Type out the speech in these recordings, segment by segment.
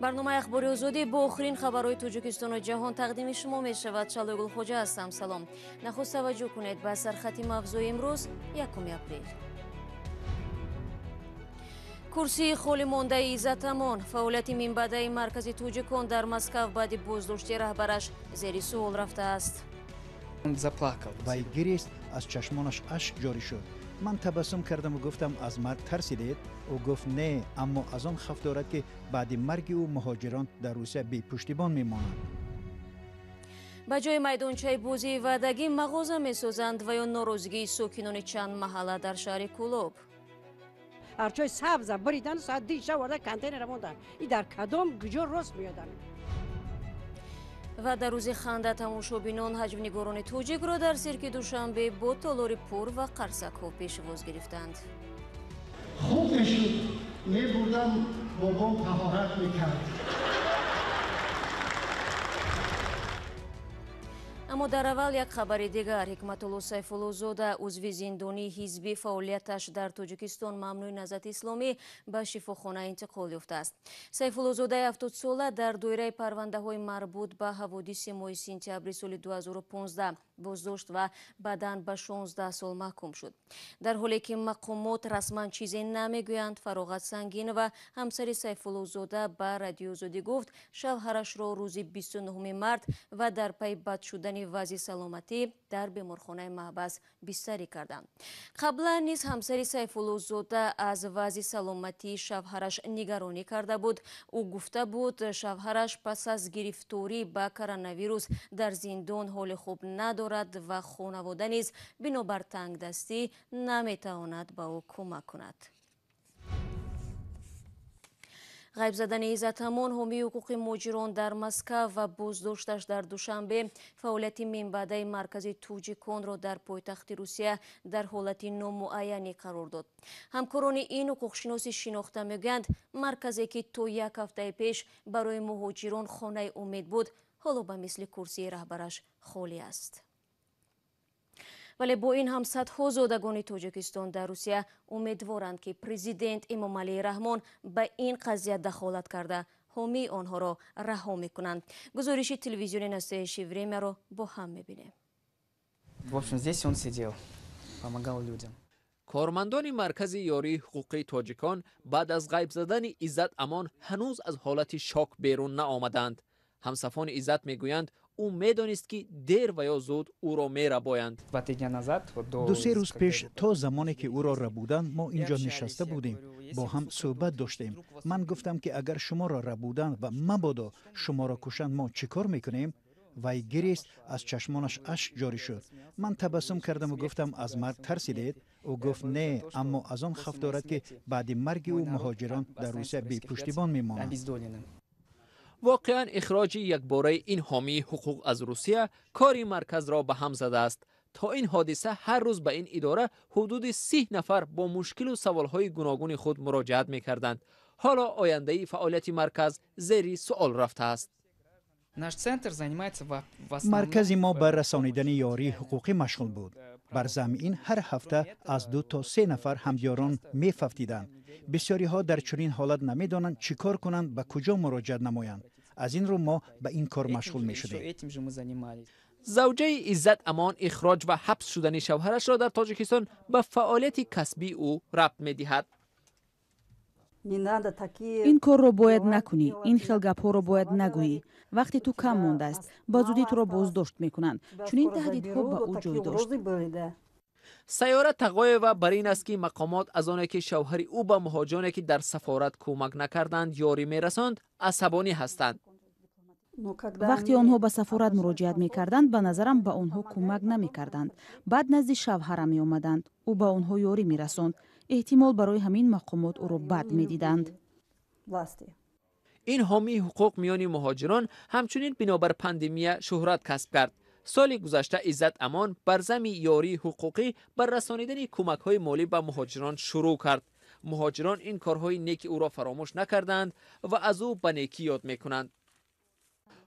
Барномаи Ахбори Озодӣ бо охирин хабарҳои Тоҷикистону ҷаҳон тақдими шумо мешавад. Шалои Гулхоҷа ҳастам. Салом. Нахуст таваҷҷӯҳ кунед ба сархати мавзӯи имрӯз, 1 апрел. Курсии холӣ мондаи Иззат Амон, фаъолияти минбаъдаи маркази тоҷикон дар Москав баъди боздошти раҳбараш зери суол рафтааст. Вай гирист, аз чашмонаш ашк ҷорӣ шуд. Ман табассум кардаму гуфтам: аз марг тарсидед? Ӯ гуфт: не, аммо аз он хавф дорад, ки баъди марги ӯ муҳоҷирон дар Русия бепуштибон мемонанд. Ба ҷои майдончаи бозии ваъдагӣ мағоза месозанд ва ё норозигии сокинони чанд маҳалла дар шаҳри Кӯлоб. Арчои сабза буридан, соат 2 шаб оварда контейнера мондан. И дар кадом куҷо рост меояд? Ва дар рӯзи ханда тамошобинон ҳаҷвнигорони тоҷикро дар сирки Душанбе бо толори пур ва қарсакҳо пешвоз гирифтанд. Хуб мешуд, мебурдам, бобом таҳорат мекард. Аммо дар аввал як хабари дигар. Ҳикматулло Сайфуллозода, узви зиндонии ҳизби фаъолияташ дар Тоҷикистон мамнӯи Наҳзати Исломӣ, ба шифохона интиқол ёфтааст. Сайфуллозодаи 70сола дар доираи парвандаҳои марбут ба ҳаводиси моҳи сентябри соли 2015 боздошт ва баъдан ба 16 сол маҳкум шуд. Дар ҳоле ки мақомот расман чизе намегӯянд, Фароғат Сангинова, ҳамсари Сайфуллозода, ба Радиои Озодӣ гуфт, шавҳарашро рӯзи 29 март ва дар пайи бад шудани вазъи саломатӣ дар беморхонаи маҳбас бистарӣ карданд. Қаблан низ ҳамсари Сайфуллозода аз вазъи саломатии шавҳараш нигаронӣ карда буд. Ӯ гуфта буд, шавҳараш пас аз гирифторӣ ба коронавирус дар зиндон ҳоли хуб надорад ва хонавода низ бинобар тангдастӣ наметавонад ба ӯ кӯмак кунад. Ғайб задани Иззат Амон, ҳомии ҳуқуқи муҳоҷирон дар Москав, ва боздошташ дар Душанбе фаъолияти минбаъдаи маркази тоҷиконро дар пойтахти Русия дар ҳолати номуайянӣ қарор дод. Ҳамкорони ин ҳуқуқшиноси шинохта мегӯянд, марказе ки то як ҳафтаи пеш барои муҳоҷирон хонаи умед буд, ҳоло ба мисли курсии раҳбараш холӣ аст. Вале бо ин ҳам садҳо зодагони Тоҷикистон дар Русия умедворанд, ки президент Эмомалӣ Раҳмон ба ин қазия дахолат карда, ҳомии онҳоро раҳо мекунанд. Гузориши телевизиони Настоящее Времяро бо ҳам мебинем. В общем, здесь он сидел, помогал людям. Кормандони маркази ёрии ҳуқуқии тоҷикон баъд аз ғайб задани Иззат Амон ҳанӯз аз ҳолати шок берун наомаданд. Ҳамсафони Иззат мегӯянд, ӯ медонист, ки дер ва ё зуд ӯро мерабоянд. 2-се рӯз пеш, то замоне ки ӯро рабуданд, мо инҷо нишаста будем, бо ҳам суҳбат доштем. Ман гуфтам, ки агар шуморо рабуданд ва мабодо шуморо кушанд, мо чӣ кор мекунем? Вай гирист, аз чашмонаш ашк ҷорӣ шуд. Ман табассум кардаму гуфтам: аз марг тарсидед? Ӯ гуфт: не, аммо аз он хавф дорад, ки баъди марги ӯ муҳоҷирон дар Русия бепуштибон мемонанд. Воқеан, ихроҷи якбораи ин ҳомии ҳуқуқ аз Русия кори марказро ба ҳам задааст. То ин ҳодиса ҳар рӯз ба ин идора ҳудуди 30 нафар бо мушкилу саволҳои гуногуни худ муроҷиат мекарданд. Ҳоло ояндаи фаъолияти марказ зери суол рафтааст. Маркази мо ба расонидани ёрии ҳуқуқӣ машғул буд. Бар замми ин ҳар ҳафта аз 2 то 3 нафар ҳамдиёрон мефавтиданд. Бисёриҳо дар чунин ҳолат намедонанд, чӣ кор кунанд, ба куҷо муроҷиат намоянд. Аз ин рӯ мо ба ин кор машғул мешудем. Завҷаи Иззат Амон ихроҷ ва ҳабс шудани шавҳарашро дар Тоҷикистон ба фаъолияти касбии ӯ рабт медиҳад. Ин корро бояд накунӣ, ин хел гапҳоро бояд нагӯӣ, вақти ту кам мондааст, ба зудӣ туро боздошт мекунанд. Чунин таҳдидҳо ба ӯ ҷой дошт. Сайёра Тағоева бар ин аст, ки мақомот аз оне ки шавҳари ӯ ба муҳоҷироне, ки дар сафорат кӯмак накарданд, ёрӣ мерасонд, асабонӣ ҳастанд. Вақте онҳо ба сафорат муроҷиат мекарданд, ба назарам, ба онҳо кӯмак намекарданд. Баъд назди шавҳарам меомаданд, ӯ ба онҳо ёрӣ мерасонд. Эҳтимол, барои ҳамин мақомот ӯро бад медиданд. Ин ҳомии ҳуқуқ миёни муҳоҷирон ҳамчунин бинобар пандемия шӯҳрат касб кард. Соли гузашта Иззат Амон бар зами ёрии ҳуқуқӣ бар расонидани кӯмакҳои молӣ ба муҳоҷирон шурӯъ кард. Муҳоҷирон ин корҳои неки ӯро фаромӯш накарданд ва аз ӯ ба некӣ ёд мекунанд.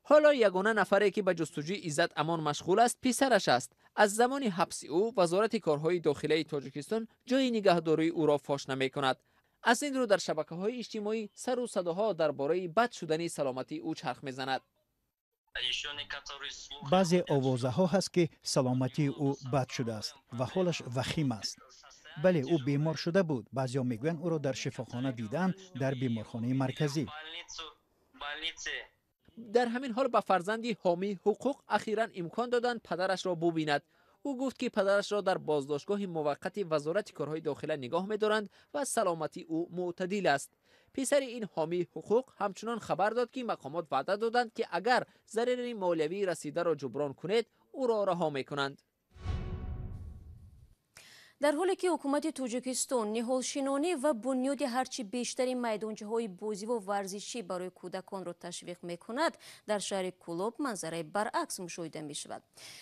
Ҳоло ягона нафаре, ки ба ҷустуҷӯи Иззат Амон машғул аст, писараш аст. Аз замони ҳабси ӯ Вазорати корҳои дохилаи Тоҷикистон ҷои нигаҳдории ӯро фош намекунад. Аз ин рӯ дар шабакаҳои иҷтимоӣ сару садоҳо дар бораи бад шудани саломатии ӯ чарх мезанад. Баъзе овозаҳо ҳаст, ки саломатии ӯ бад шудааст ва ҳолаш вахим аст. Бале, ӯ бемор шуда буд. Баъзеҳо мегӯянд, ӯро дар шифохона дидаанд, дар беморхонаи марказӣ. Дар ҳамин ҳол ба фарзанди ҳомии ҳуқуқ ахиран имкон доданд падарашро бубинад. Ӯ гуфт, ки падарашро дар боздоштгоҳи муваққати Вазорати корҳои дохила нигоҳ медоранд ва саломатии ӯ мӯътадил аст. Писари ин ҳомии ҳуқуқ ҳамчунон хабар дод, ки мақомот ваъда доданд, ки агар зарари молиявии расидаро ҷуброн кунед, ӯро раҳо мекунанд. Дар ҳоле ки ҳукумати Тоҷикистон ниҳолшинонӣ ва бунёди ҳарчи бештари майдончаҳои бозиву варзишӣ барои кӯдаконро ташвиқ мекунад, дар шаҳри Кӯлоб манзараи баръакс мушоҳида мешавад.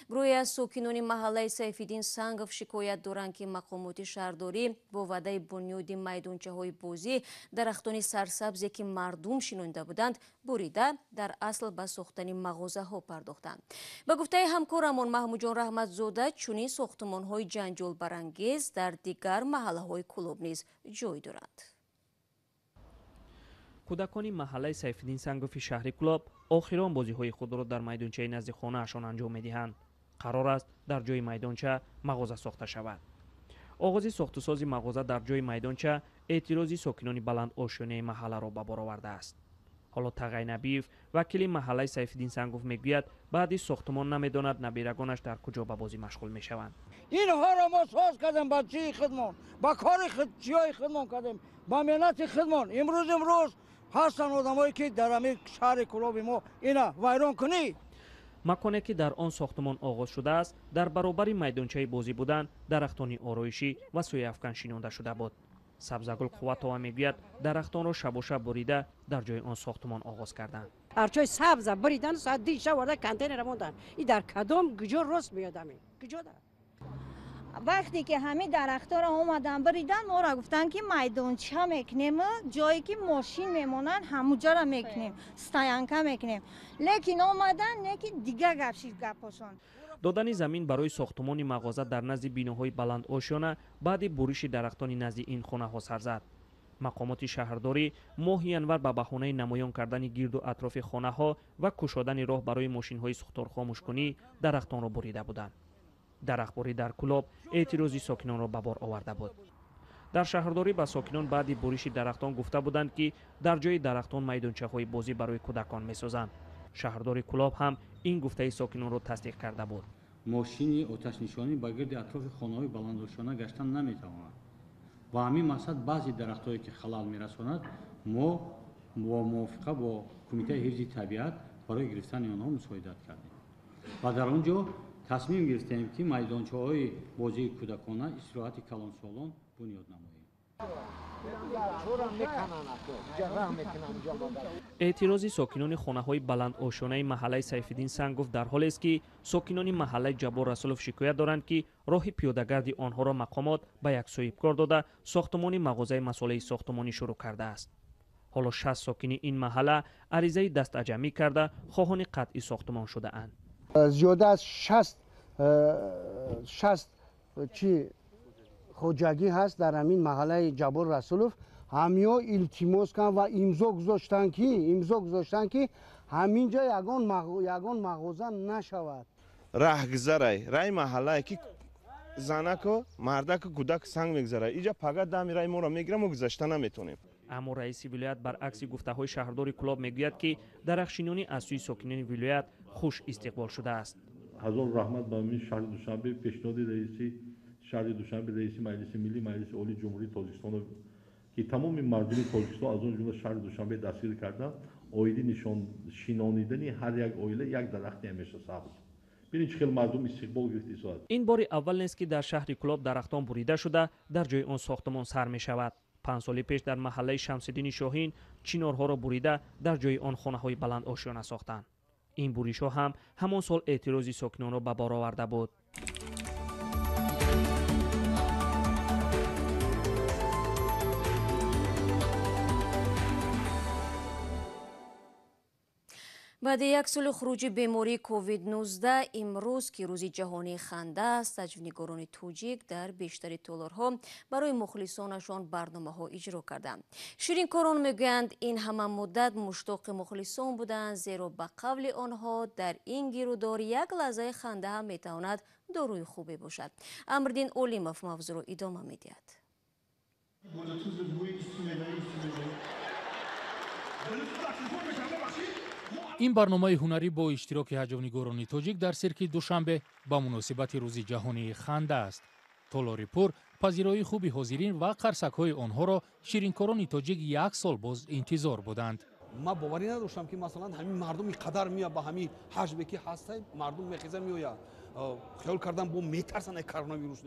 Гурӯҳе аз сокинони маҳаллаи Сайфиддин Сангов шикоят доранд, ки мақомоти шаҳрдорӣ бо ваъдаи бунёди майдончаҳои бозӣ дарахтони сарсабзе, ки мардум шинонида буданд, бурида, дар асл ба сохтани мағозаҳо пардохтанд. Ба гуфтаи ҳамкорамон Маҳмудҷон Раҳматзода, чунин сохтумонҳои ҷанҷолбарангез дар дигар маҳаллаҳои Кӯлоб низ ҷой доранд. Кӯдакони маҳаллаи Сайфиддин Сангови шаҳри Кӯлоб охирон бозиҳои худро дар майдончаи назди хонаашон анҷом медиҳанд. Қарор аст, дар ҷои майдонча мағоза сохта шавад. Оғози сохтусози мағоза дар ҷои майдонча эътирози сокинони баландошёнаи маҳалларо ба бор овардааст. Ҳоло Тағай Набиев, вакили маҳаллаи Сайфиддин Сангов, мегӯяд, баъди сохтумон намедонад набирагонаш дар куҷо ба бозӣ машғул мешаванд. Инҳоро мо соз кардем ба чии худмон, ба кори чиҳои худмон кардем, ба меҳнати худмон. Имрӯз ҳастанд одамое, ки дар ҳамин шаҳри Кӯлоби мо ина вайрон кунӣ. Маконе, ки дар он сохтумон оғоз шудааст, дар баробари майдончаи бозӣ будан дарахтони ороишӣ ва сӯяафкан шинонда шуда буд. Сабзагул Қувватова мегӯяд, дарахтонро шабошаб бурида дар ҷои он сохтумон оғоз карданд. Арчаи сабза буридан, соат 2 шаб оварда контейнера монданд. И дар кадом куҷо рост меояд ҳамин? Куҷо да? Вақте ки ҳамин дарахтҳоро омадан буридан, моро гуфтанд, ки майдонча мекунем, ҷое ки мошин мемонанд, ҳамуҷоро мекунем, стоянка мекунем. Лекин омадан, не ки дигар гап шид гапошон. Додани замин барои сохтумони мағоза дар назди биноҳои баландошёна баъди буриши дарахтони назди ин хонаҳо сар зад. Мақомоти шаҳрдорӣ моҳи январ ба баҳонаи намоён кардани гирду атрофи хонаҳо ва кушодани роҳ барои мошинҳои сухторхомӯшкунӣ дарахтонро бурида буданд. Дарахтбурӣ дар Кӯлоб эътирози сокинонро ба бор оварда буд. Дар шаҳрдорӣ ба сокинон баъди буриши дарахтон гуфта буданд, ки дар ҷои дарахтон майдончаҳои бозӣ барои кӯдакон месозанд. Шаҳрдори Кӯлоб ҳам ин гуфтаи сокинонро тасдиқ карда буд. Мошини оташнишонӣ ба гирди атрофи хонаҳои баландошёна гаштан наметавонад. Ба ҳамин мақсад баъзе дарахтҳое, ки халал мерасонад, мо бо мувофиқа бо Кумитаи ҳифзи табиат барои гирифтани онҳо мусоидат кардем ва дар он ҷо тасмим гирифтем, ки майдончаҳои бозии кӯдакона, истироҳати калонсолон бунёд намоем. Эътирози сокинони хонаҳои баландошёнаи маҳаллаи Сайфиддин Сангов дар ҳолест, ки сокинони маҳаллаи Ҷаббор Расулов шикоят доранд, ки роҳи пиёдагарди онҳоро мақомот ба як соҳибкор дода, сохтумони мағозаи масолеҳи сохтумонӣ шурӯъ кардааст. Ҳоло 60 сокини ин маҳалла аризаи дастаҷамӣ карда, хоҳони қатъи сохтумон шудаанд. Зиёда аз 60 чи хоҷагӣ ҳаст дар ҳамин маҳаллаи Ҷаббор Расулов, ҳамиҳо илтимос карданд ва имзо гузоштанд, ки ҳамин ҷо ягон мағоза нашавад. Раҳгузарай, раи маҳаллае, ки занаку мардаку кӯдак санг мегузарад. Иҷа пага дами раи моро мегирам, мо гузашта наметонем. Аммо раиси вилоят баръакси гуфтаҳои шаҳрдори Кӯлоб мегӯяд, ки дарахтшинонӣ аз сӯи сокинони вилоят хуш истиқбол шудааст. Ҳазор раҳмат ба ҳамин шаҳри Душанбе, пешниҳоди раиси шаҳри Душанбе, раиси Маҷлиси Миллӣ, Маҷлиси Олии Ҷумҳурии Тоҷикистон, ки тамоми мардуми Тоҷикистон, аз он ҷумла шаҳри Душанбе дастгир карданд, оиди шинонидани ҳар як оила як дарахти ҳамеша сабз. Бинед, чӣ хел мардум истиқбол гирифта истодааст. Ин бори аввал нест, ки дар шаҳри Кӯлоб дарахтон бурида шуда, дар ҷои он сохтумон сар мешавад. 5 соли пеш дар маҳаллаи Шамсиддини Шоҳин чинорҳоро бурида, дар ҷои он хонаҳои баландошёна сохтанд. Ин буришҳо ҳам ҳамон сол эътирози сокинонро ба бор оварда буд. Баъди як соли хуруҷи бемории COVID-19 имрӯз, ки рӯзи ҷаҳонии ханда аст, ҳаҷвнигорони тоҷик дар бештари толорҳо барои мухлисонашон барномаҳо иҷро карданд. Ширинкорон мегӯянд, ин ҳама муддат муштоқи мухлисон буданд, зеро ба қавли онҳо дар ин гирудор як лаҳзаи ханда ҳам метавонад доруи хубе бошад. Амриддин Олимов мавзӯъро идома медиҳад. Ин барномаи ҳунарӣ бо иштироки ҳаҷвнигорони тоҷик дар сирки Душанбе ба муносибати рӯзи ҷаҳонии ханда аст. Толори пур, пазироии хуби ҳозирин ва қарсакҳои онҳоро ширинкорони тоҷик як сол боз интизор буданд. Ман боварӣ надоштам, ки масалан ҳамин мардум ин қадар меояд, ба ҳамин ҳаҷме ки ҳаста мардум мехеза меояд. Хиёл кардам бо метарсанд коронавирус.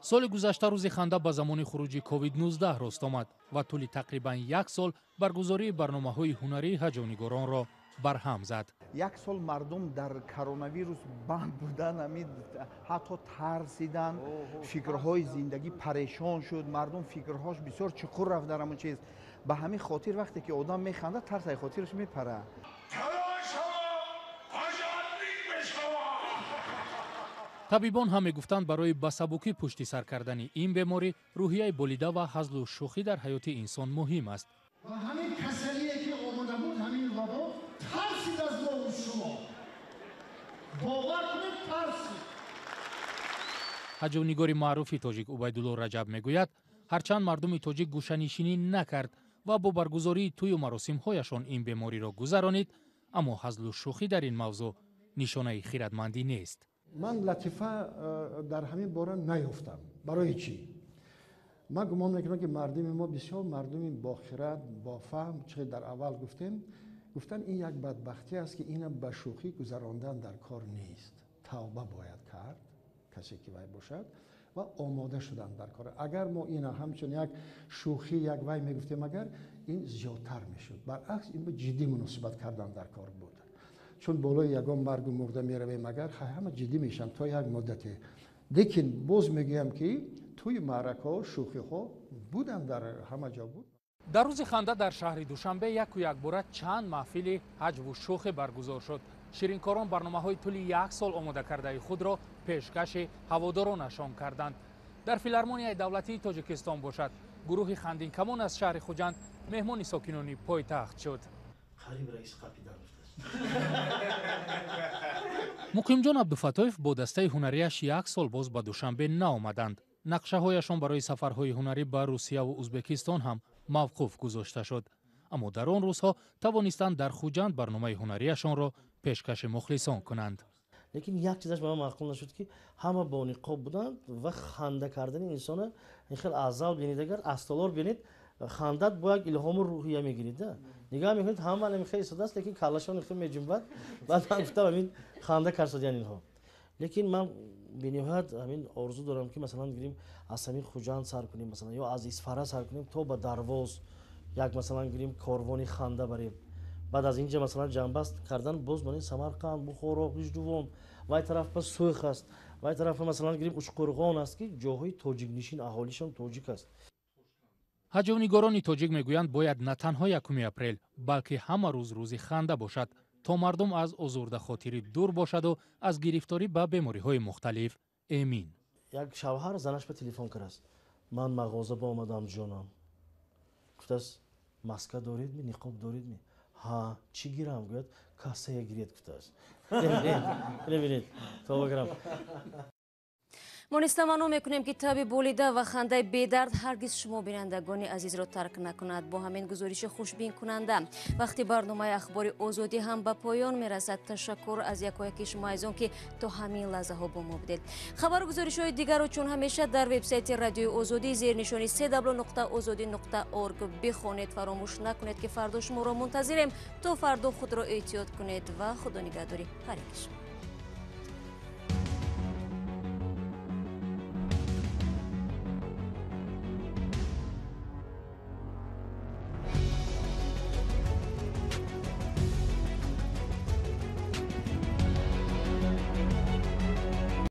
Соли гузашта рӯзи ханда ба замони хуруҷи COVID-19 рост омад ва тӯли тақрибан як сол баргузории барномаҳои ҳунарии ҳаҷвнигоронро барҳам зад. Як сол мардум дар коронавирус банд будан, ҳатто тарсидан, фикрҳои зиндагӣ парешон шуд, мардум фикрҳош бисёр чуқур рафт дар ҳамон чиз. Ба ҳамин хотир вақте ки одам механдад, тарсаи хотираш мепарад. Табибон ҳам мегуфтанд, барои ба сабукӣ пушти сар кардани ин беморӣ рӯҳияи болида ва ҳазлу шӯхӣ дар ҳаёти инсон муҳим аст. Ва ҳамин касалие ки омода буд, ҳамин вабо тарсид аз мову шумо. Бовар кунед, тарсид. Ҳаҷвнигори маъруфи тоҷик Убайдулло Раҷаб мегӯяд, ҳарчанд мардуми тоҷик гӯшанишинӣ накард ва бо баргузории тӯю маросимҳояшон ин бемориро гузаронид, аммо ҳазлу шӯхӣ дар ин мавзӯъ нишонаи хиратмандӣ нест. Ман латифа дар ҳамин бора наёфтам. Барои чӣ? Ман гумон мекунам, ки мардуми мо бисёр мардуми бохират, бофаҳм, чӣ дар аввал гуфтем, гуфтан ин як бадбахтӣ аст, ки ина ба шӯхӣ гузарондан дар кор нест. Тавба бояд кард, касе ки вай бошад, ва омода шудан дар кор. Агар мо ина ҳамчун як шӯхӣ, як вай мегуфтем, агар ин зиёдтар мешуд. Баръакс, ин ба ҷиддӣ муносибат кардан дар кор буд. Чун болои ягон маргу мурда меравем, агар ҳама ҷиддӣ мешаванд то як муддате. Лекин боз мегӯям, ки тӯи маъракаҳо, шӯхиҳо буданд, дар ҳама ҷо буд. Дар рӯзи ханда дар шаҳри Душанбе яку якбора чанд маҳфили ҳаҷву шӯхӣ баргузор шуд. Ширинкорон барномаҳои тӯли як сол омода кардаи худро пешкаши ҳаводоронашон карданд. Дар филармонияи давлатии Тоҷикистон бошад, гурӯҳи хандинкамон аз шаҳри Хуҷанд меҳмони сокинони пойтахт шуд. Муқимҷон Абдуфаттоев бо дастаи ҳунарияш як сол боз ба Душанбе наомаданд. Нақшаҳояшон барои сафарҳои ҳунарӣ ба Русияву Узбекистон ҳам мавқуф гузошта шуд. Аммо дар он рӯзҳо тавонистанд дар Хуҷанд барномаи ҳунарияшонро пешкаши мухлисон кунанд. Лекин як чизаш ба ман маъқул нашуд, ки ҳама бо ниқоб буданд ва ханда кардани инсона ин хел азал бинед, агар аз толор бинед, хандат бо як илҳому рӯҳия мегирид. Нигоҳ мекунед, ҳама намихел истодааст, лекин каллашон хел меҷунбад. Баъд ман гуфтам, ҳамин ханда карсодиян инҳо. Лекин ман бениҳоят ҳамин орзу дорам, ки масалан гирим аз ҳамин Хуҷанд сар кунем, масалан ё аз Исфара сар кунем то ба Дарвоз, як масалан гирим корвони ханда барем. Баъд аз инҷа масалан ҷамъбаст кардан боз ман Самарқанд, Бухоро, Ғиждувон, вай тараф ба Сӯх аст, вай тараф масалан гирим Учқурғон аст, ки ҷоҳои тоҷикнишин, аҳолишон тоҷик аст. Ҳаҷвнигорони тоҷик мегӯянд, бояд на танҳо 1 апрел, балки ҳама рӯз рӯзи ханда бошад, то мардум аз озурдахотирӣ дур бошаду аз гирифторӣ ба бемориҳои мухталиф эмин. Як шавҳар занаш ба телефон кардааст: ман мағоза ба омадам, ҷонам. Гуфтааст: маска доред ми, ниқоб доред ми? Ҳа, чӣ гирам? Гӯяд: кассая гиред, гуфтааст. Бинед, тоба кардам. Мо низ таманно мекунем, ки таби болида ва хандаи бедард ҳаргиз шумо бинандагони азизро тарк накунад. Бо ҳамин гузориши хушбинкунанда вақти барномаи Ахбори Озодӣ ҳам ба поён мерасад. Ташаккур аз якояки шумо азизон, ки то ҳамин лаҳзаҳо бо мо будед. Хабару гузоришҳои дигарро чун ҳамеша дар вебсайти Радиои Озодӣ зернишони www.ozodi.org бихонед. Фаромӯш накунед, ки фардо шуморо мунтазирем. То фардо худро эҳтиёт кунед ва худо нигаҳдори ҳар яки шумо.